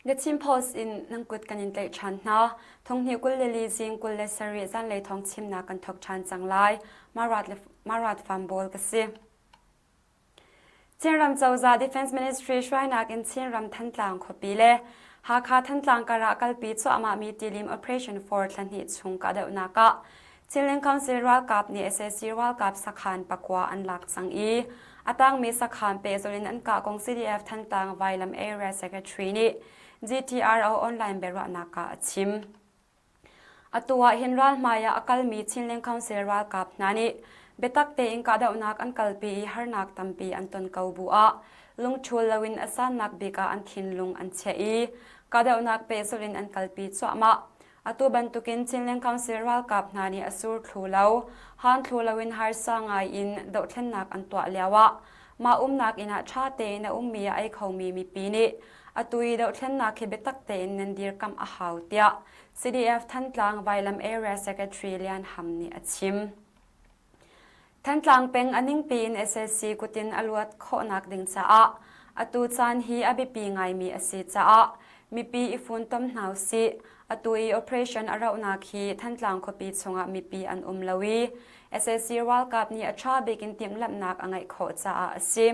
The Chin Post in nan kut kan in tlaih ṭhan hna. Thonghnih 22 zing 27 zanlei thawng chimnak kan thawk ṭhan cang lai. Marat Fambawl ka si. Chinram cozah Defense Ministry hruainak in Chinram Thantlang khuapi le Hakha Thantlang kar ah kalpi cuahmahmi tilim Operation 4 thla hnih chung kahdohnak ah Chinland Council ralkap nih sac ralkap sakhan pakua an lak cang i a tangmi sakhan pehzulh in an kah kong CDF Thantlang Vailam Area Secretary nih GTRO online biaruahnak ah a chim. Atu ah hin ralhmai ah a kalmi Chinland Council ralkap hna nih biatak tein kahdohnak an kalpi i harnak tampi an ton ko bu ah lungṭhul loin a sannak bik ah an thinlung an chiah i kahdohnak pehzulh in an kalpi cuahmah. Atu bantukin Chinland Council ralkap hna nih a sur thlu lo, han thlu loin harsa ngai in dohthlennak an tuah lio ah mah umnak inn ah ṭha tein a ummi a ei khomi mipi nih atu i dohthlennak hi biatak tein nan dirkamh a hau tiah CDF Thantlang Vailam Area Secretary Lian Ham nih a chim. Thantlang peng a ningpi in sac kutin a luat khawhnak ding caah atu caan hi a biapi ngaimi a si caah mipi i funtom hna usih. Atu i operation a rauhnak hi Thantlang khuapi chungah mipi an um lo i sac ralkap nih a ṭha bik in timhlamhnak a ngeih khawh caah a si.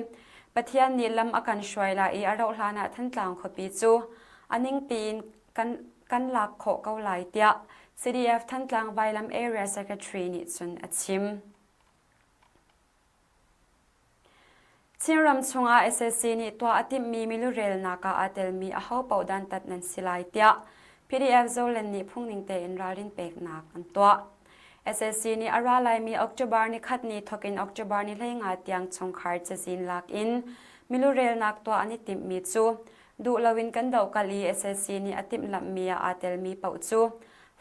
Pathian nih lam a kan hruai lai i a rauh hlan ah Thantlang khuapi cu a ningpi in kan, kan lak khawh ko lai tiah CDF Thantlang Vailam Area Secretary nih cun a chim. Chinram chungah sac nih tuah a timhmi milurelnak ah aa telmi ahopaoh dantat nan si lai tiah PDF Zoland nih phungning tein ralrin peknak an tuah. Sac nih a ra laimi October ni khat ni thawk in October ni 15 tiang chungkhar cazin lak in milurelnak tuah an i timhmi cu duh loin kan dohkalh i sac nih a timhlamhmi ah aa telmi paoh cu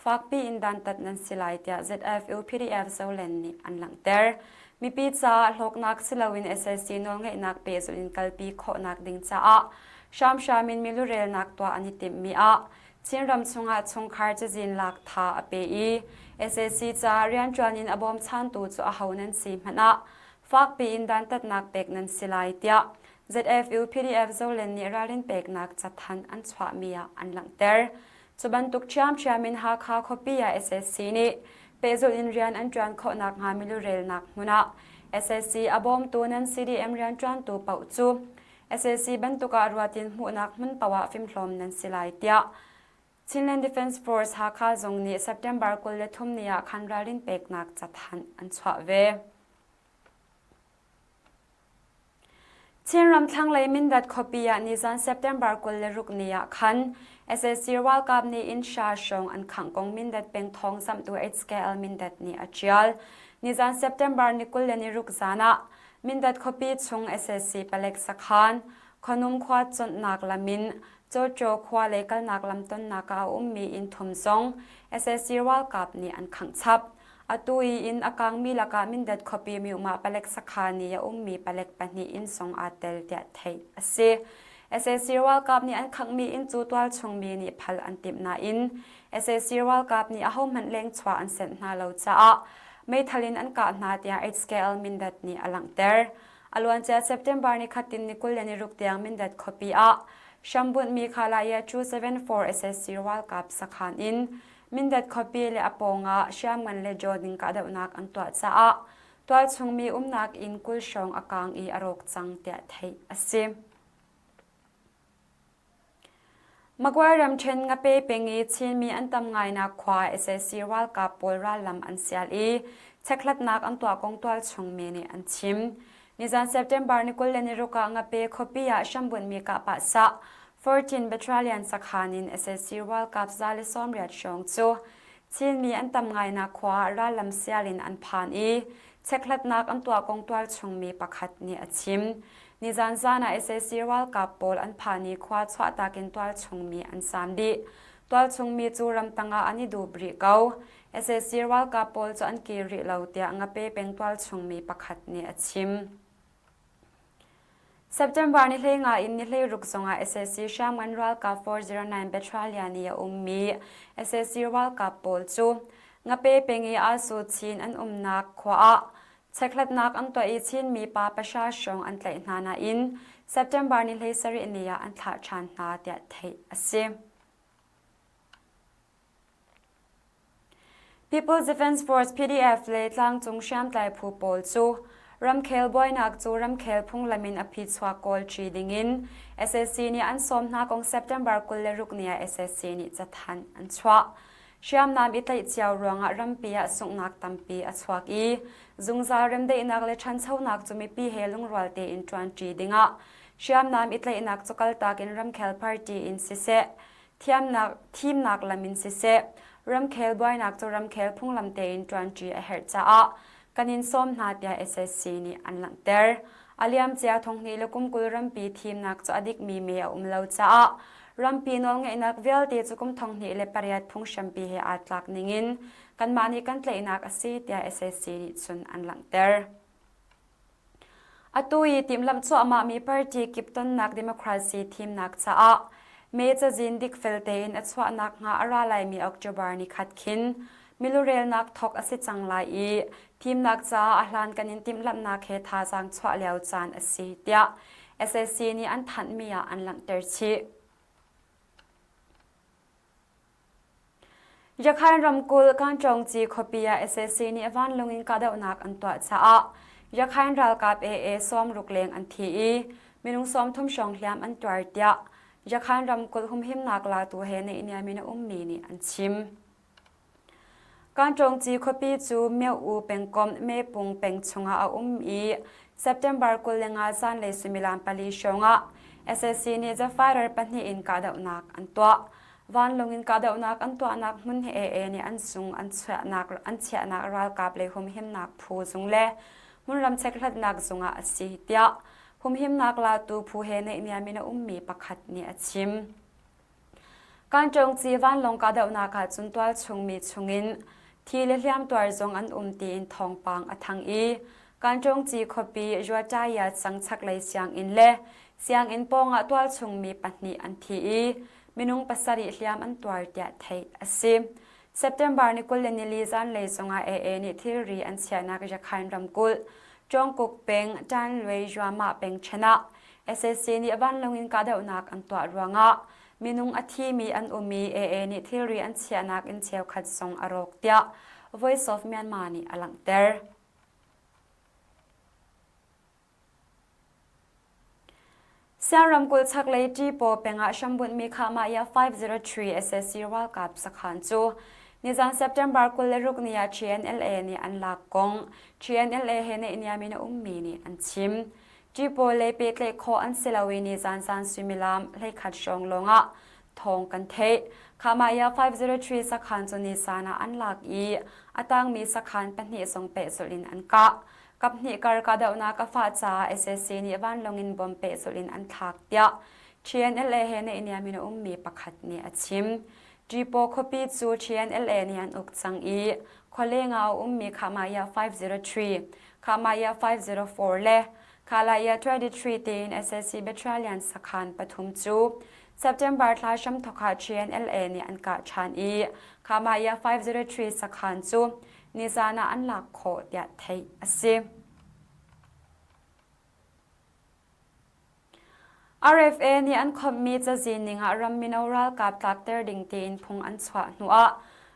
fakpi in dantat nan si lai tiah ZFU PDF Zoland nih an langhter. Mipi caah hlawknak si loin sac nawlngeihnak pehzulh in kalpi khawhnak ding caah hramhram in milurelnak tuah an i timhmi ah Chinram chungah chungkhar cazin lak tha a pe i sac caah rianṭuan in a bawmchantu cu aho nan si hmanh ah fakpi in dantatnak pek nan si lai tiah ZFU PDF Zoland nih ralrin peknak cathanh an chuahmi ah an langhter. Cu bantuk ṭhiamṭhiam in Hakha khuapi ah sac nih pehzulh in rian an ṭuan khawh nakhnga milurelnak hmun ah sac a bawmtu nan CDM rianṭuantu paoh cu sac bantuk ah ruat in hmuhnak hmun paoh ah fimhlawm nan si lai tiah Chinland Defence Force Hakha zong nih September 23 ni ah khan ralrin peknak cathanh an chuah ve. Chinram thlanglei Mindat khuapi ah nizan September 26 ni ah khan sac ralkap nih inn hra hrawng an khangh kong Mindat peng thawngzamhtu HKL Mindat nih a ṭial. Nizan September ni 26 zan ah Mindat khuapi chung sac palek sakhan Khuanum khua cawnhnak lam in Cawcaw khua lei kalnak lam tonnak ah a ummi inn thum zong sac ralkap nih an khangh chap. Atu i inn a kangmi lakah Mindat khuapi Myuhmah palek sakhan i a ummi palek pahnih inn zong aa tel tiah theih a si. Sac ralkap nih an khanghmi inn cu tualchung mi nih phal an timh nain sac ralkap nih ahohmanh lengchuah an senh hna lo caah meithal in an kah hna tiah HKL Mindat nih a langhter. A luancia September ni khat in ni 26 tiang Mindat khuapi ah hrambunhmi Khalaya 274 sac ralkap sakhan in Mindat khuapi le a pawngah hriamngan le drone in kahdohnak an tuah caah tualchung mi umnak inn 20 hrawng a kaang i a rawk cang tiah theih a si. Magway ramṭhen Ngape peng i Chinmi an tam ngainak khua sac ralkap pawl rallam an sial i chekhlatnak an tuah kong tualchung mi nih an chim. Nizan September ni 26 ah Ngape khuapi ah hrambunhmi kahpah sah 14 Battalion sakhan in sac ralkap 180 hrawng cu Chinmi an tam ngainak khua ah rallam sial in an phan i chekhlatnak an tuah kong tualchungmi pakhat nih a chim. Nizan zan ah sac ralkap pawl an phan i khua chuahtak in tualchungmi an saam dih. Tualchungmi cu ramtang ah an i dup rih ko. Sac ralkap pawl cu an kir rih lo tiah Ngape peng tualchungmi pakhat nih a chim. September ni 15 in ni 16 zongah sac hriamngan ralkap 409 Battalion i a ummi sac ralkap pawl cu Ngape peng i Aasu Chin an umnak khua ah chekhlatnak an tuah i Chinmi pa pahra hrawng an tlaih hna nain September ni 17 ni ah an thlah ṭhan hna tiah theih a si. People's Defence Force PDF le tlangcung hriamtlai phu pawl cu ramkhel buainak cu ramkhel phunglam in a phichuak kawlṭi dingin sac nih an sawm hna kong September 26 ni ah sac nih cathanh an chuah. Hriamnam i tlaih cio ruangah rampi ah sunghnak tampi a chuak i zungzal remdaihnak le ṭhanchonak cu mipi he lungrual tein ṭuanṭi dingah hriamnam i tlaihnak cu kaltak in ramkhel party in siseh thiamnak thimnak lam in siseh ramkhel buainak cu ramkhel phunglam tein ṭuanṭi a herh caah kan in sawm hna tiah SSC nih an langhter. A liamcia thonghnih le kum 20 rampi thimnak cu a dikmi me a um lo caah rampi nawlngeihnak vialte cu kum 2008 phunghrampi he aa tlak ningin kanmah nih kan tlaihnak a si tiah SSC nih cun an langhter. Atu i timhlamh cuahmahmi party kip tonnak democracy thimnak caah mee cazin dikfel tein a chuah nakhnga a ra laimi October nikhat khin milurelnak thawk a si cang lai i thimnak caah a hlankan in timhlamhnak he thazaang chuah lio caan a si tiah SSC nih an thanhmi ah an langhter chih. Yakhain ramkulh Kanṭawngci khuapi ah sac nih vanlawng in kahdohnak an tuah caah Yakhain ralkap AA 60 leng an thi i minung 30 hrawng hliam an tuar tiah Yakhain ramkulh humhimnak latu he naihniam in a ummi nih an chim. Kanṭawngci khuapi cu Myo-U pengkomh Mepung peng chungah a um i September 25 zanlei suimilam pali hrawngah sac nih The Fighter pahnih in kahdohnak an tuah. Vanlawng in kahdohnak an tuahnak hmun hi AA nih an sung an chiahnak an chiahnak ralkap le humhimnak phu zung le hmunram chekhlatnak zungah a si tiah humhimnak latu phu he naihniam in a ummi pakhat nih a chim. Kanṭawngci vanlawng kahdohnak ah cun tualchung mi chungin thi le hliamtuar zong an um tiin thawngpang a thang i Kanṭawngci khuapi Juataya sang chaklei sianginn le sianginn pawngah tualchung mi pahnih an thi i minung pasarih hliam an tuar tiah theih a si. September ni 24 zanlei zongah AA nih thilri an chiahnak Yakhain ramkulh Cawngkuk peng Tanlwe Juamah peng ṭhen ah sac nih vanlawng in kahdohnak an tuah ruangah minung a thimi an um i AA nih thilri an chiahnak inn cheukhat zong a rawk tiah Voice of Myanmar nih a langhter. Siang ramkulh chaklei Ṭipaw peng ah hrambunhmi Khahmahya 503 sac ralkap sakhan cu nizan September 26 ni ah TNLA nih an lak kong TNLA he naihniam in a ummi nih an chim. Ṭipaw lei pehtlaih khawh an si lo i nizan zan suimilam 11 hrawng lawngah thawng kan theih. Khahmahya 503 sakhan cu nizan ah an lak i a tangmi sakhan pahnih zong pehzulh in an kah. Kaphnih kar kahdohnak a fah caah sac nih vanlawng in bom pehzulh in an thlak tiah TNLA he naihniam in a ummi pakhat nih a chim. Ṭipaw khuapi cu TNLA nih an uk cang i khualeng ah a ummi Khahmahya 503, Khahmahya 504 le Khalaya 23 tiin sac battalion sakhan pathum cu September thla hramthawk ah TNLA nih an kah ṭhan i Khahmahya 503 sakhan cu nizan ah an lak khawh tiah theih a si. RFA nih an khawmhmi cazin ning ah ram mino ralkap tlakter ding tiin phung an chuah hnuah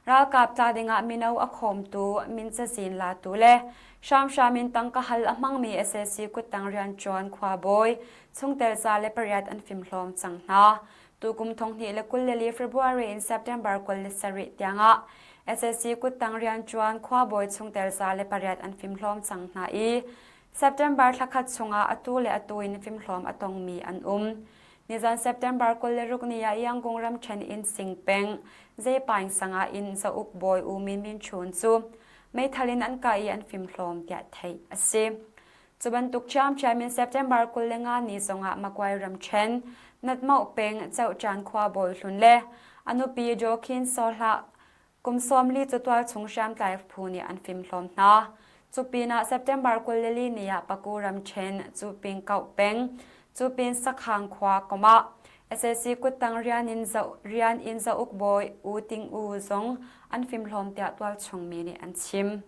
ralkap tla dingah mino a khawmtu min cazin latu le hramhram in tangka hal a hmangmi sac kuttang rianṭuan khuabawi chungtel ca le pariat an fimhlawm cang hna. Tukum 2024 February in September 27 tiangah sac kuttang rianṭuan khuabawi chungtel za le pariat an fimhlawm cang hna i September thlakhat chungah atu le atu in fimhlawm a tongmi an um. Nizan September 26 ni ah Yangon ramṭhen in Sing peng Zeipaing sang ah inn zauk bawi U Min Min Chun cu meithal in an kah i an fimhlawm tiah theih a si. Cu bantuk ṭhiamṭhiam in September 25 ni zongah Magway ramṭhen Natmauh peng Cohcan khua bawi hlun le a nupi Joaquin Sawhlah kum 40 cu tualchung hriamtlai phu nih an fimhlawm hna. Cu pinah September 24 ni ah Paku ramṭhen Cuping Kauh peng Cupin Sakhang khua kom ah sac kuttang rian in rian in zauk bawi U Ting U zong an fimhlawm tiah tualchung mi nih an chim.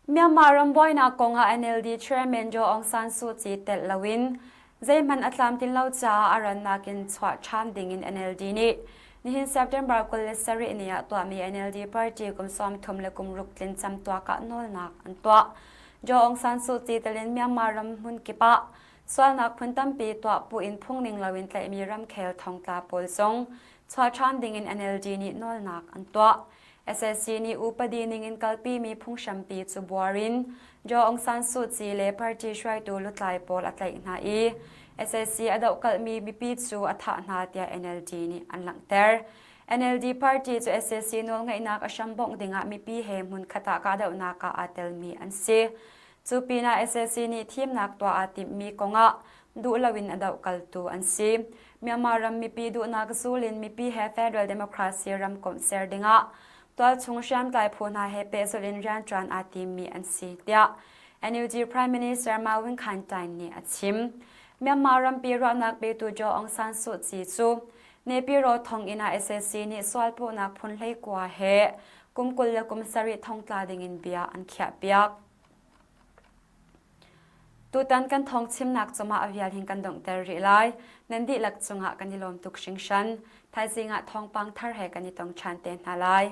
Myanmar ram buainak kongah NLD chairman Daw Aung San Suu Kyi telh loin zeihmanh a tlamtlin lo caah a rannak in chuah ṭhan dingin NLD nih nihin September 27 ni ah tuahmi NLD party kum 30 le kum ruk tlin camtuak ah nawlnak an tuah. Daw Aung San Suu Kyi telin Myanmar ram hmun kip ah sualnak phun tampi tuah buin phungning loin tlaihmi ramkhel thongtla pawl zong chuah ṭhan dingin NLD nih nawlnak an tuah. SAC nih upadi ningin kalpimi phunghrampi cu buar in Daw Aung San Suu Kyi le party hruaitu lutlai pawl a tlaih hna i SAC a dohkalhmi mipi cu a thah hna tiah NLD nih an langhter. NLD party cu SAC nawlngeihnak a hrambongh dingah mipi he hmunkhat ah kahdohnak ah aa telmi an si. Cu pinah SAC nih thimnak tuah aa timhmi kongah duh loin a dohkaltu an si. Myanmar ram mipi duhnak zul in mipi he federal democracy ramkomh ser dingah tualchung hriamtlai phu hna he pehzulh in rianṭuan aa timmi an si tiah NUG Prime Minister Ma Win Khan Tain nih a chim. Myanmar rampi ruahnak petu Daw Aung San Suu Kyi cu Naypyidaw thonginn ah sac nih sualpuhnak phun 19 he kum 20 le kum sarih thongtla dingin bia an khiahpiak. Tutan kan thawng chimnak cungah a vial hin kan donghter rih lai. Nan dihlak cungah kan i lawm tuk hringhran. Thaizing ah thawngpang thar he kan i tong ṭhan te hna lai.